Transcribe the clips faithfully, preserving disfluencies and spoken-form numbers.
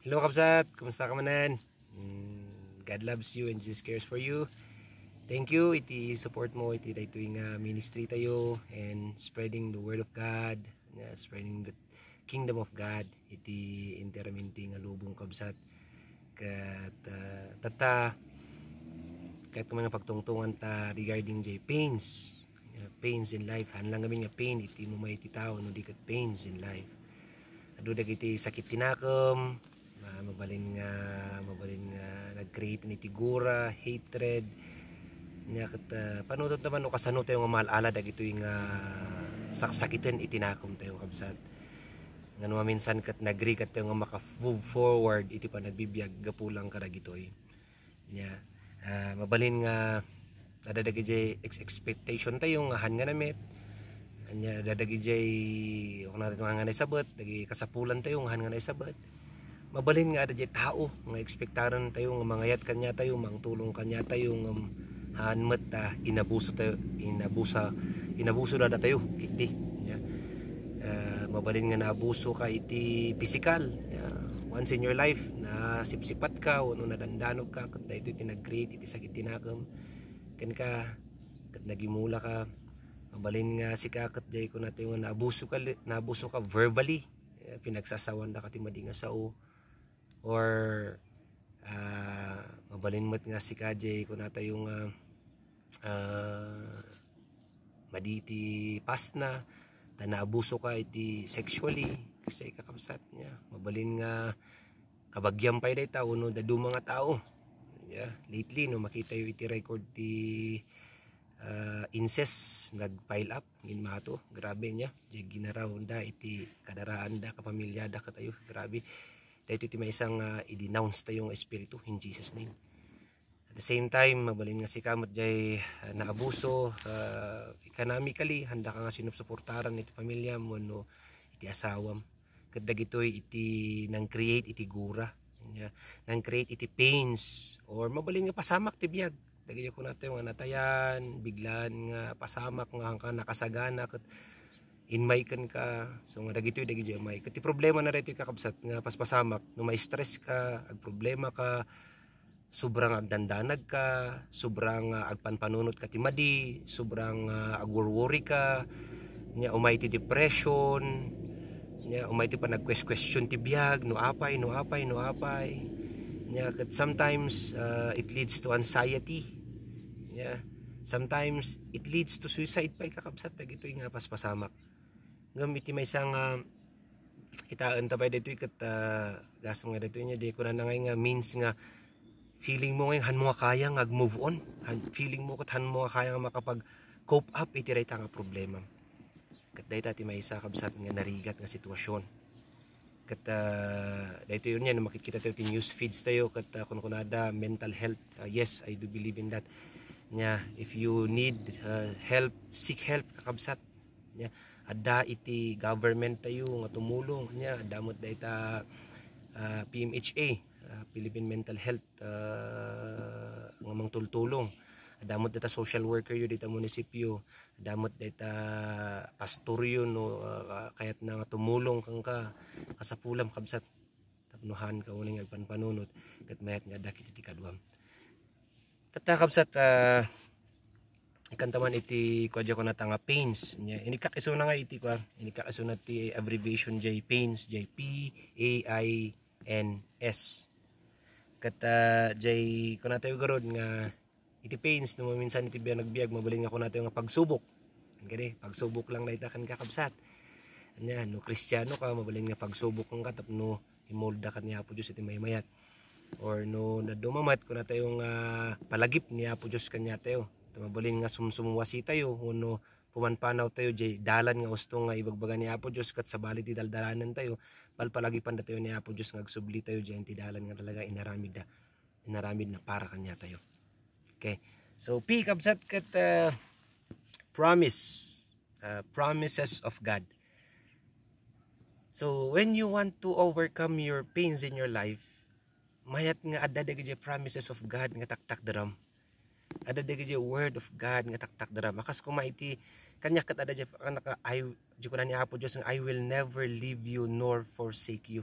Hello, kabsat. Kumusta ka manen? Mm, God loves you and Jesus cares for you. Thank you iti support mo iti daytoy nga ministry tayo and spreading the word of God, nga spreading the kingdom of God iti enteramente nga lubong, kabsat. Ket, ah, tatta, ket kung mga pagtungtungan ta regarding jay pains, nga pains in life, han lang ngamin nga pain iti umay ti tao, no di ket pains in life. Adu dagiti sakit ti nakem, ah, mabalin nga, mabalin nga nag-create iti gura, hatred. Nya ket, ah, panunoten man no kasano tayo nga maal-ala dagitoy nga saksakiten iti nakem tayo, kabsat. Nga no maminsan ket nagrigat tayo nga maka-move forward iti panagbibiag gapu lang kadagitoy. Nya, ah, mabalin nga adda dagijay ex-, expectation tayo nga han nga namet. Nya, adda dagijay, kung natin nga naisabet, dagiti kasapulan tayo nga han nga naisabet. Mabalin nga adda jay tao nga ekspektaran tayo nga mangayat kanya tayo, mangtulong kanya tayo, nga han met ta inabuso tayo, inabusa, inabuso dada tayo, kiti. Nya, ah, mabalin nga naabuso ka iti pisikal. Nya, once in your life, nasipsipat ka, wenno nadandanog ka, ket daytoy ti nag-create iti sakit ti nakem. Ken ka, ket nagimula ka, mabalin nga sika, ket jay kunatayo nga naabuso ka, li-, naabuso ka verbally. Eh, pinagsasawan da ka ti madi nga sao. Or, ah, mabalin met nga sika, jay kunatayo nga, ah, madi ti pasna, ta naabuso ka iti sexually, kasi kakabsat niya. Mabalin nga kabagian pay dayta, wenno dadduma nga tao. Yeah, lately, no, makitayo iti record ti, ah, incest, nag-pile up, ngin mato, grabe niya. Jay ginaraw da iti kadaraan da, kapamilya da, katayo, grabe. Daytoy ti maysa nga i-denounce tayo nga espiritu in Jesus' name. At the same time, mabalin nga sika met jay, ah, naabuso, ah, economically, han daka nga sinupsuportaran iti pamilyam wenno iti asawam. Ket dagitoy iti nang-create iti gura. Nya, nang-create iti pains, or mabalin nga pasamak ti biag. Dagiti kunatayo nga natayan, biglaan nga pasamak nga, nga nakasagana, ket inmayken ka. So, nga dagitoy dagiti umay. Ket ti problema na daytoy, kakabsat, nga paspasamak, no ma-stress ka, agproblema ka, sobrang agdandanag ka, sobrang, ah, agpanpanunot ka ti madi, sobrang, ah, agworworry ka, nya umay ti depression, nya umay ti panagquest-question ti biag, no apay, no apay, no apay. Nya ket sometimes, ah, it leads to anxiety. Nya sometimes it leads to suicide pay, kakabsat, dagitoy nga paspasamak. Ngem iti maysa nga kitaen ta pay daytoy ket, ah, gasem nga daytoy nya, di ko na ngay nga means nga feeling mo ngay han mo nga kaya nga ag-move on. Han, feeling mo ket han mo nga kaya nga makapag-cope up iti dayta nga problema. Ket dayta ti maysa, kabsat, nga narigat nga sitwasyon. Ket, ah, daytoy nya, no makitkita tayo ti news feeds tayo, ket, ah, kunkunada mental health. Ah, yes, I do believe in that. Nya, if you need, ah, help, seek help, kakabsat. Nya, adda iti government tayo nga tumulong. Nya, adda met dayta, ah, P M H A, ah, Philippine Mental Health, ah, nga mangtultulong. Adda met dayta social worker yo dita munisipyo. Adda met dayta pastor yo no, ah, kayatna nga tumulong kenka, kasapulam, kabsat. Tapno han ka unay nga agpanpanunot, ket mayat nga adda kiti ti kaduam. Tatta, kabsat, ah, ikanta man iti kua, jay kunata nga pains. Nya, inikkak isuna nga iti kua, inikkak isuna ti abbreviation jay pains, jay P A I N S. Ket, ah, jay kunatayo garud nga iti pains, no maminsan iti biag, nagbiag, mabalin nga kunatayo nga pagsubok. Kadi, pagsubok lang dayta ken kakabsat. Anya, no Kristiano ka, mabalin nga pagsubok kenka tapno imolda ka ni Apo Dios iti maymayat. Or no dadduma met, kunatayo nga palagip ni Apo Dios kaniatayo. Ta mabalin nga sumsumwasi tayo, wenno pumanpanaw tayo jay dalan nga usto nga ibagbaga ni Apo Dios ket sabali ti daldalanen tayo, palpalagipan datayo ni Apo Dios nga agsubli tayo jay ti dalan nga talaga inaramidda, inaramidna para kaniatayo. Okay. So, P, kabsat, ket, ah, promise. Ah, promises of God. So, when you want to overcome your pains in your life, mayat nga adda dagiti promises of God nga taktakderam. Adda dagiti word of God nga taktakderam. Akas koma iti kaniak ket adda di, anak, I, di kuna ni Apo Dios nga, "I will never leave you nor forsake you."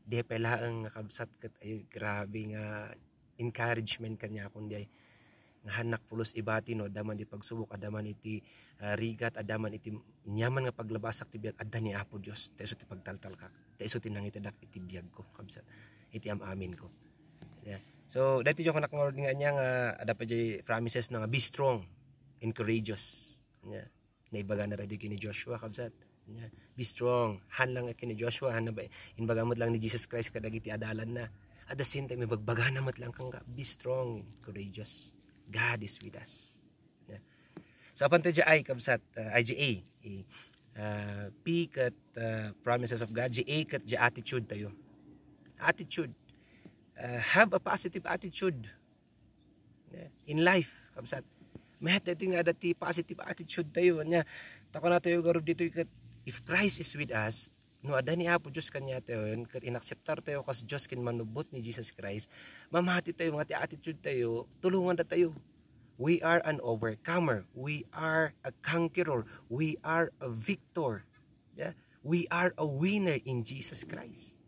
Di pay laeng nga kabsat ket, ay, grabe nga encouragement kaniakon diay. Nga hannak pulos ibati no adda man di pagsubok, adda man iti, ah, rigat, adda man iti nyaman nga paglabasak ti biag, adda ni Apo Dios. Ta isu ti pagtaltalkak. Ta isu ti nangitedak iti biagko, kabsat. Iti am-aminko. Yeah. So, daytoy diay kunak nga ania nga adda pay diay promises na nga, "Be strong and courageous." Yeah. Naibagana daytoy ken ni Joshua, kabsat. Ania, "Be strong." Haan lang ken ni Joshua, haan na ba, imbaga met lang ni Jesus Christ kadagiti adalanna. At the same time, ibagbagana met lang kangka, "Be strong and courageous. God is with us." Ania. So, apan ta diay, kabsat, uh, I G A, eh, uh, P ket, uh, promises of God, G A ket diay attitude tayo. Attitude. Uh, have a positive attitude. Yeah. In life, kabsat. Mayat daytoy nga adda ti positive attitude tayo. Ania, ta kunatayo ngarud ditoy ket, if Christ is with us, no adda ni Apo Dios kaniatayo, ket inakseptar tayo kas Dios ken Mannubbot ni Jesus Christ, mamati tayo nga ti attitude tayo, tulonganda tayo. We are an overcomer. We are a conqueror. We are a victor. Yeah? We are a winner in Jesus Christ.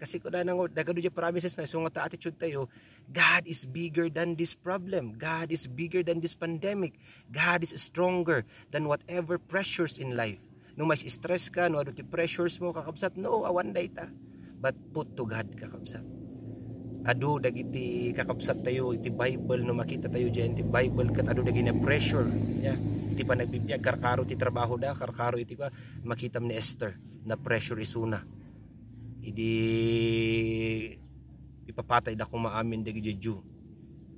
Kasi kunana nga, dagadu diay promises na, isu nga ta attitude tayo, "God is bigger than this problem. God is bigger than this pandemic. God is stronger than whatever pressures in life." No ma-stress ka, no adu ti pressures mo, kakabsat, no, awan dayta. But put to God, kakabsat. Adu dagiti kakabsat tayo iti Bible, no makita tayo diay iti Bible, ket adu dagiti pressure. Yeah. Iti panagbibiag, karkaro ti trabaho da, karkaro iti kua, makitam ni Esther, na-pressure isuna. Idi ipapatay da koma amin dagiti Judio.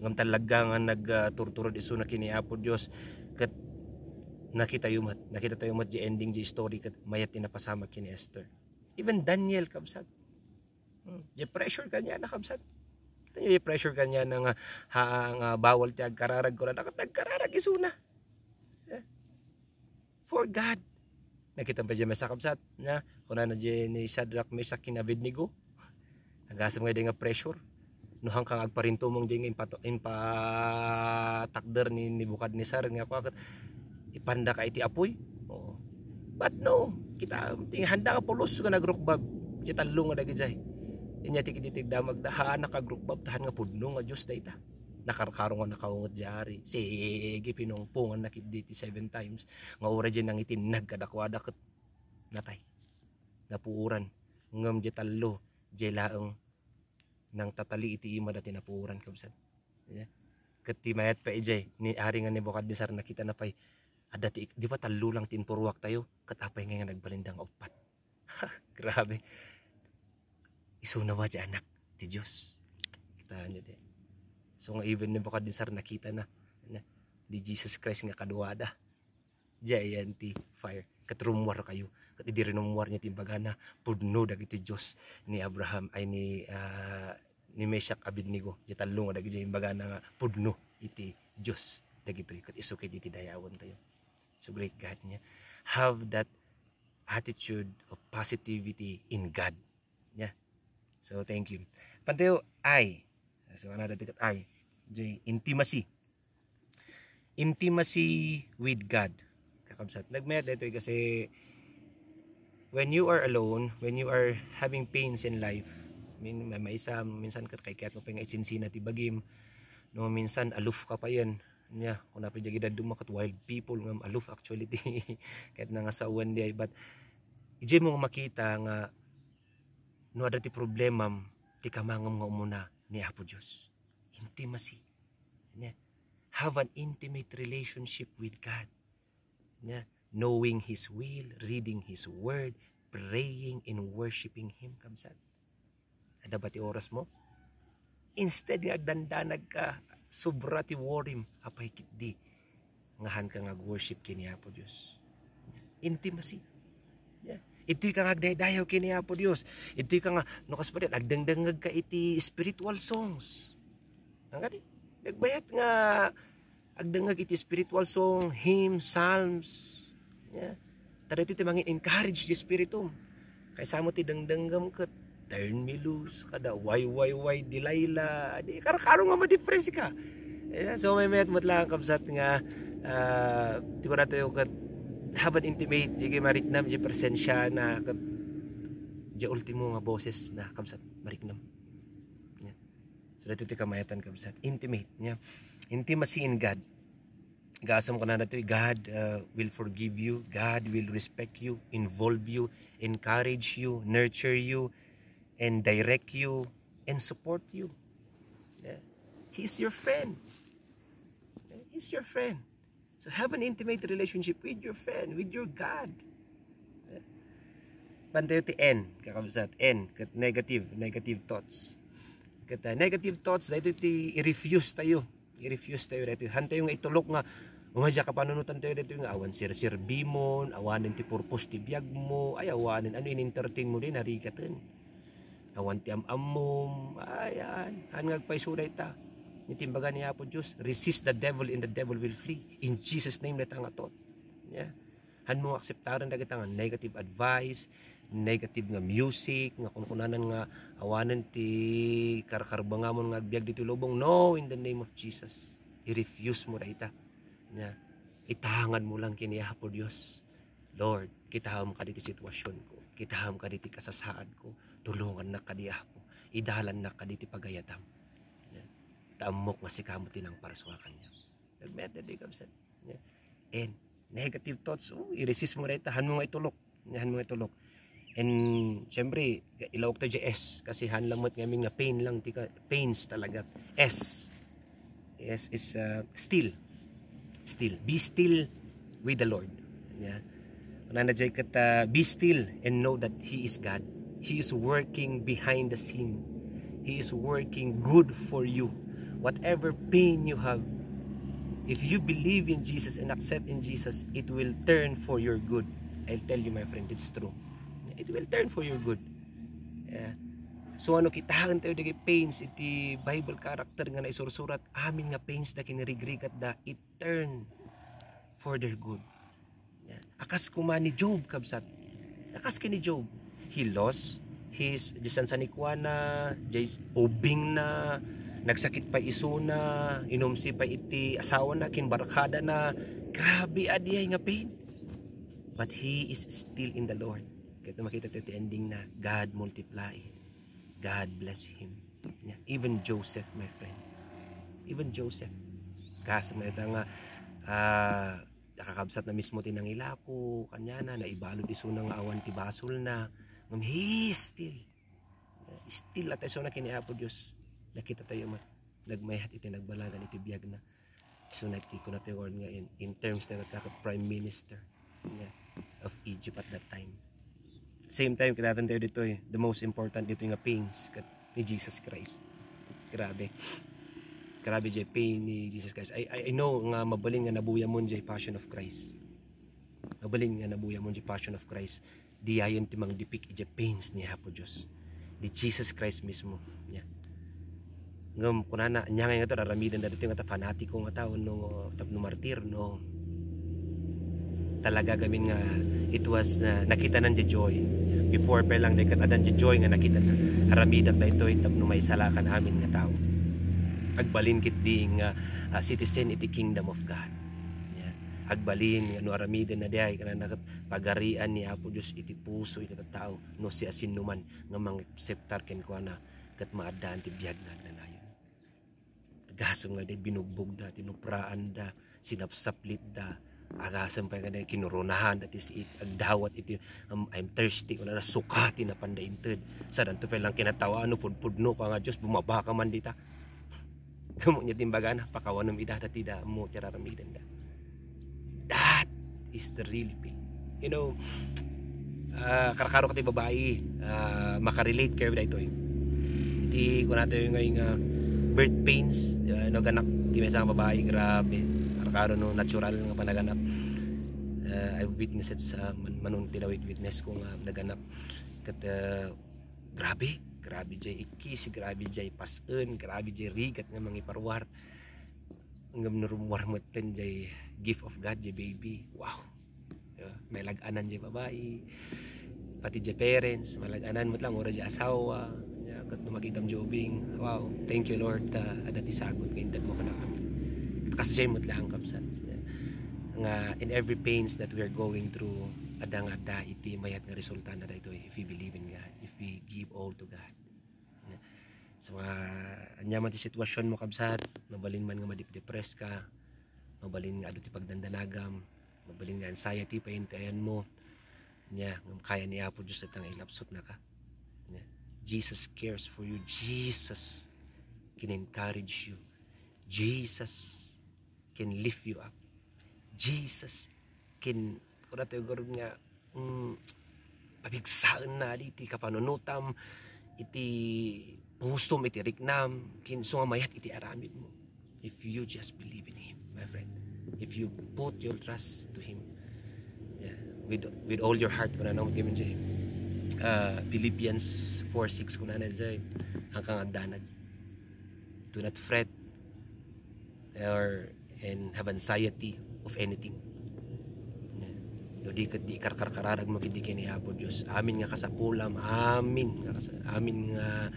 Ngem talagga nga nag, ah, turturod isuna ken ni Apo Dios, ket nakita tayo met, nakita tayo met di ending di story ket mayat ti napasamak ken ni Esther. Even Daniel, kabsat. Hmm, di pressure kaniana, kabsat. Ket di pressure kaniana nga, ha, nga bawal ti agkararag, kunana ket nagkararag isuna. Eh, for God. Nakita pa diay maysa, kabsat, nia, kunana diay ni Shadrach, Meshach, ken Abednego. Agasem nga diay nga pressure. No haanka nga agparintumong diay nga impato-, impatakder ni Nebuchadnezzar nga kua ket ipandaka iti apuy. Oo. But no, kita, ti handa nga pulos nga nagrukbab. Diay tallo nga dagidiay. Ania ti kidi ti damagda, haan nga agrukbab, ta haan nga pudno nga Dios dayta. Nakarkaro nga nakaunget diay ari. Sige, pinungponganna ketdi ti seven times. Nga uray diay nangitinnag kadakuada ket natay. Napuoran. Ngem diay tallo, diay laeng nangtatali iti imada ti napuoran, kabsat. Yeah. Ket ti mayat pay idiay, ni Ari nga Nebuchadnezzar, nakitana pay, adda ti, di ba tallo lang ti impurruak tayo? Ket apay ngay nga nagbalinda nga uppat? Ha, grabe. Isuna wa ti Anak ti Dios. Kitaenyo di. So nga even Nebuchadnezzar nakitana, na, ni Jesus Christ nga kaduada. Diay ayan ti fire. Ket rummuar kayo. Ket idi rinummuar niya ti imbagana, pudno dagiti Dios ni Abraham, ay ni, ah, ni Meshach, Abednego. Diay tallo nga dagiti imbagana nga pudno iti Dios dagitoy. Ket isu ket iti dayawen tayo. So great God niya. Have that attitude of positivity in God. Yeah. So, thank you. Pantayo, I. So, another ticket, I. J, intimacy. Intimacy with God. Kakabsat. Nagmayat dito kasi when you are alone, when you are having pains in life, min, may, may isa, minsan kat-, kayat mo pa nga isinsinat ti bagim, no, minsan aloof ka pa yan. Nya, kung napay dagidad dumakat wild people nga aloof actually ti kahit na nga sa one day, but ijay mo nga makita nga no adda ti problemam, ti kamangam nga umuna ni Apo Dios. Intimacy. Nya, have an intimate relationship with God. Nya, knowing His will, reading His word, praying and worshiping Him, kabsat. Adda ba ti oras mo? Instead nga agdandanag ka, sobra ti worry-m, apay ketdi nga haan ka nga ag-worship ken ni Apo Dios. Intimacy. Yeah. Itoy ka nga agdaydayaw ken ni Apo Dios. Itoy ka nga, no, kas pa din, agdengdengngeg ka iti spiritual songs. Ang kadi, nagbayat nga agdengngeg iti spiritual song, hymn, psalms. Yeah. Ta daytoy ti mangin-encourage ti spiritum. Kaysa mo ti dengdenggem ket turn me loose, kada why, why, why, Delilah. Di, karkaro nga ma-depress ka. Yeah, so, maymayat met lang, kabsat, nga, ah, ti kunatayo ket have an intimate, di kayo mariknam, di presensya na, ket Diay ultimo nga boses na, kabsat, mariknam. Yeah. So, daytoy ti kamayatan, kabsat. Intimate, yeah. Intimacy in God. Gasam ko na daytoy, God uh, will forgive you. God will respect you, involve you, encourage you, nurture you, and direct you, and support you. Yeah. He's your friend. Yeah. He's your friend. So have an intimate relationship with your friend, with your God. Yeah. Bantay ti N, kakabsat, N, ket negative, negative thoughts. Ket uh, negative thoughts, daytoy ti i-refuse tayo. I-refuse tayo daytoy. Hantayo nga itulok nga, umadya kapanunotan tayo daytoy nga awan serserbimon, awanen ti purpose ti biagmo, ay awanen ano in-entertain mo din, narigaten. Awan ti am-ammom, ay, ay, han nga agpayso dayta. Ni timbaga ni Apo Dios, resist the devil and the devil will flee. In Jesus' name, dayta nga thought. Yeah. Hanmo nga akseptaren dagita nga negative advice, negative nga music, nga kunkunanan nga awanen ti karkarbangamon nga agbiag ditoy lubong. No, in the name of Jesus. I-refuse mo dayta. Yeah. Itangad mo lang ken ni Apo Dios. Lord, kitaem kadi ti situasionko. Kitaem kadi ti kasasaadko. Tulongannak kadi, Apo. Idalannak kadi ti pagayatam. Yeah. Ta ammok nga sika met ti nangparsua kaniak. Nagmayat daytoy, kabsat. Yeah. And negative thoughts, oh, i-resist mo dayta, hanmo nga itulok. Yeah, hanmo nga itulok. And syempre, ilaok tayo diay S, kasi han lang met ngamin nga pain lang, ti ka, pains talaga. S. S is uh, still. Still. Be still with the Lord. Yeah. Kunana diay ket, uh, be still and know that He is God. He is working behind the scene. He is working good for you. Whatever pain you have, if you believe in Jesus and accept in Jesus, it will turn for your good. I'll tell you, my friend, it's true. It will turn for your good. Yeah. So, ano, kitaen tayo dagiti pains iti Bible character nga naisursurat, amin nga pains da kinirigrigat da, it turn for their good. Yeah. Akas kuma ni Job, kabsat. Akas ken ni Job. He lost his, diay sansanikuana, diay ubingna, nagsakit pay isuna, inumsi pay iti asawana, ken barkadana. Grabe a diay nga pain. But he is still in the Lord. Ket no makita tayo ti ending na, God multiply. God bless him. Yeah. Even Joseph, my friend. Even Joseph. Kas mo ita nga, ah, nakakabsat na mismo ti nangilako, kaniana, naibalud isuna nga awan ti basolna. Ngem he is still. Still, at isuna ken ni Apo Dios. Nakita tayo man. Nagmayat iti nagbalagan iti biagna. So, nakikuna tayo nga in, in terms tayo nga prime minister, yeah, of Egypt at that time. Same time, kinatan tayo ditoy, the most important ditoy nga pains ket ni Jesus Christ. Grabe. Grabe diay pain ni Jesus Christ. I, I, I know nga mabalin nga nabuyamon diay Passion of Christ. Mabalin nga nabuyamon diay Passion of Christ. Diayen ti mangdipik idiay pains ni Apo Dios. Ni Jesus Christ mismo. Yeah. Ngem kunana, ania ngay ngato aramiden dagitoy nga ta fanatiko nga tao no tapno martir, no? Talaga gamin nga it was na nakitanan diay joy. Before pa lang, dagiti adan diay joy nga nakita, aramidak daytoy tapno maisalakan amin nga tao. Agbalin ketdi nga, ah, citizen iti kingdom of God. Yeah. Agbalin nga no aramiden na diay, kanana ket pagarian ni Apo Dios iti puso iti tattao, no siasinoman nga mangakseptar kenkuana ket maaddaan ti biag nga agnanayon. Gasem nga diay binugbogda, tinupraanda, sinapsaplitda, agasem pay nga diay kinoronaanda ti siit, agdawat iti, um, "I'm thirsty," kunana, suka ti napanda inted. Sadanto pay lang kinatawa, no pudpudno ka nga Dios, bumaba ka man dita. Ngem nia ti imbagana, pakawanem ida, ta ti da ammo ti araramidenda. That is the really pain. You know, ah, karkaro ket ti babai, ah, makarelate kayo daytoy. Iti kunatayo ngay nga birth pains, ah, no, ganak ti maysa nga babai, grabe. Karkaro no natural nga panaganap. Ah, I witnessed sa man-, manunti na wit-, witness ko nga naganap. Ket, ah, grabe, grabe diay ikkis, grabe diay pas-en, grabe diay rigat nga mangiparuar. Ngem no rummuar metten diay gift of God, diay baby. Wow. Yeah, mailag-anan diay babai. Pati diay parents, mailag-anan met lang, uray diay asawa. Yeah, ket no makitam diay ubing, wow, thank you Lord, ta adda ti sagut nga intedmo kadakami. Kas diay met lang, kabsat. Yeah. Nga in every pains that we are going through, Adda nga adda iti mayat nga resulta na daytoy if we believe in God, if we give all to God. So, ah, ania man ti sitwasyon mo, kabsat, mabalin man nga madipdepress ka, mabalin nga adu ti pagdandanagam, mabalin nga anxiety paintayan mo, nia, ngem kaya ni Apo Dios dayta nga ilapsutnaka. Nia, Jesus cares for you. Jesus can encourage you. Jesus can lift you up. Jesus can, kuna tayo gurud nga, mm, pabigsaen na di iti kapanunotam, iti pusom, iti riknam, kin-, so nga mayat iti aramid mo. If you just believe in Him, my friend, if you put your trust to Him, yeah, with, with all your heart, kuna na mo, uh, Philippians four six, kuna na, jay, ang kang agdanag. Do not fret or, and have anxiety of anything. No di ket di ikarkarkararag mo ket di ken ni Apo Dios. Amin nga kasapulam, amin nga kasa-, amin nga,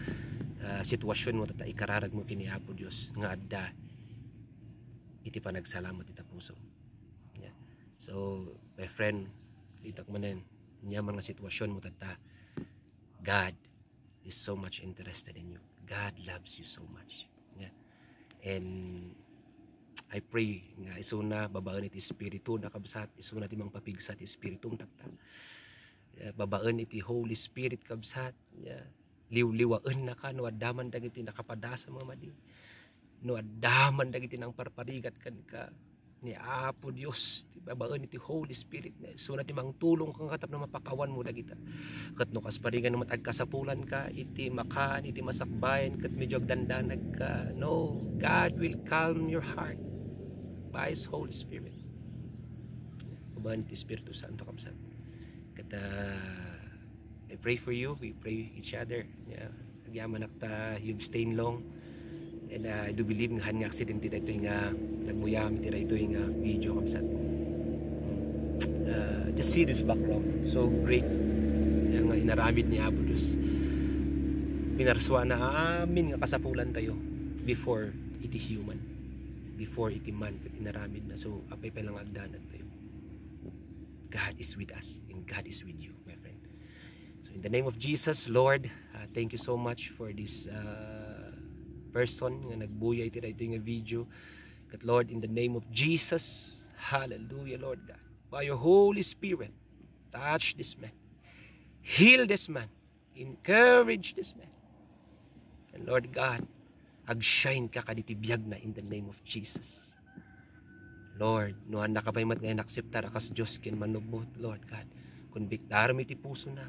ah, sitwasyon mo tatta ikararag mo ken ni Apo Dios nga adda iti panagsalamat iti pusom. Yeah. So, my friend, itak manen, nia man nga sitwasyon mo tatta, God is so much interested in you. God loves you so much. Yeah. And I pray nga isuna babaen iti espiritu na, kabsat, isuna ti mangpapigsa ti espiritum tatta. Yeah, babaen iti Holy Spirit, kabsat. Yeah. Liwliwaennaka no adda man dagiti nakapadasam nga madi. No adda man dagiti nangparparigat kenka, ni Apo Dios, ti babaen iti Holy Spirit na isuna ti mangtulong kenka tapno mapakawan mo dagita. Ket no kasparingan met agkasapulanka iti makan, iti masakbayan, ket medyo agdandanagka, no, God will calm your heart by His Holy Spirit. Babaen ti Espiritu Santo, kabsat. Ket, ah, I pray for you, we pray each other. Yeah. Agyamanak ta you abstain long. And, uh, I do believe nga han nga aksidente daytoy nga nagmuyam iti daytoy nga video, kabsat. Uh, just see this background. So great. Nia nga inaramid ni Apo Dios. Pinarsuana amin nga kasapulan tayo before iti human. Before iti man ket inaramid na. So, apay pa lang agdanag tayo. God is with us and God is with you, my friend. So in the name of Jesus, Lord, uh, thank you so much for this, uh, person nga nagbuya iti daytoy nga video. But Lord, in the name of Jesus, hallelujah, Lord God. By your Holy Spirit, touch this man. Heal this man. Encourage this man. And Lord God, agshine ka kaditi biagna in the name of Jesus. Lord, no han naka pay met nga inakseptar a kas Dios ken Mannubbot, Lord God, konbiktarem iti pusona,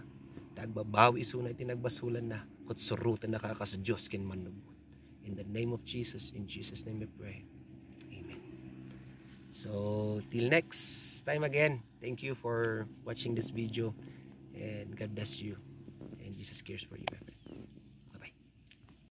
ta agbabawi isuna iti nagbasolanna, ket surotennaka a kas Dios ken Mannubbot. In the name of Jesus, in Jesus' name we pray. Amen. So, till next time again, thank you for watching this video, and God bless you, and Jesus cares for you, my friend.